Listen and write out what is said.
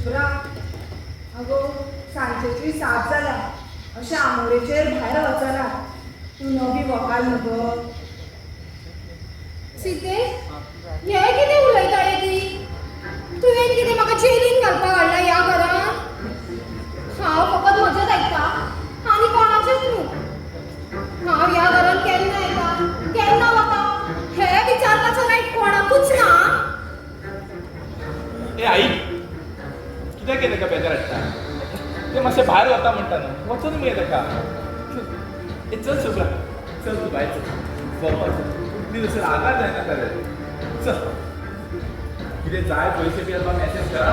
शुभ्रा, अगो सांजेची 7 जाल्या. अशें आमोरेचेर भायर वचना. तूं नवी वकाल न्हू गो. सीते, हें कितें उलयता रे ती? तुवें कितें म्हाका जेलीन घालपाक हाडला ह्या घरान? हांव फकत म्हजेंच आयकता आनी कोणाचेंच न्हू. हांव ह्या घरान केन्ना येता केन्ना वता हें विचारपाचो रायट कोणाकूच ना. ए आई, कित्याक हें ताका बेजार हाडटा? तें मातशें भायर वता म्हणटा न्हू, वचून मगे ताका. ए चल शुभ्रा, चल तूं भायर चल, भोंवपाक चल. प्लीज अशें रागार जायनाका रे, चल. कितें जाय पयशे बी आसल्यार मॅसेज करा.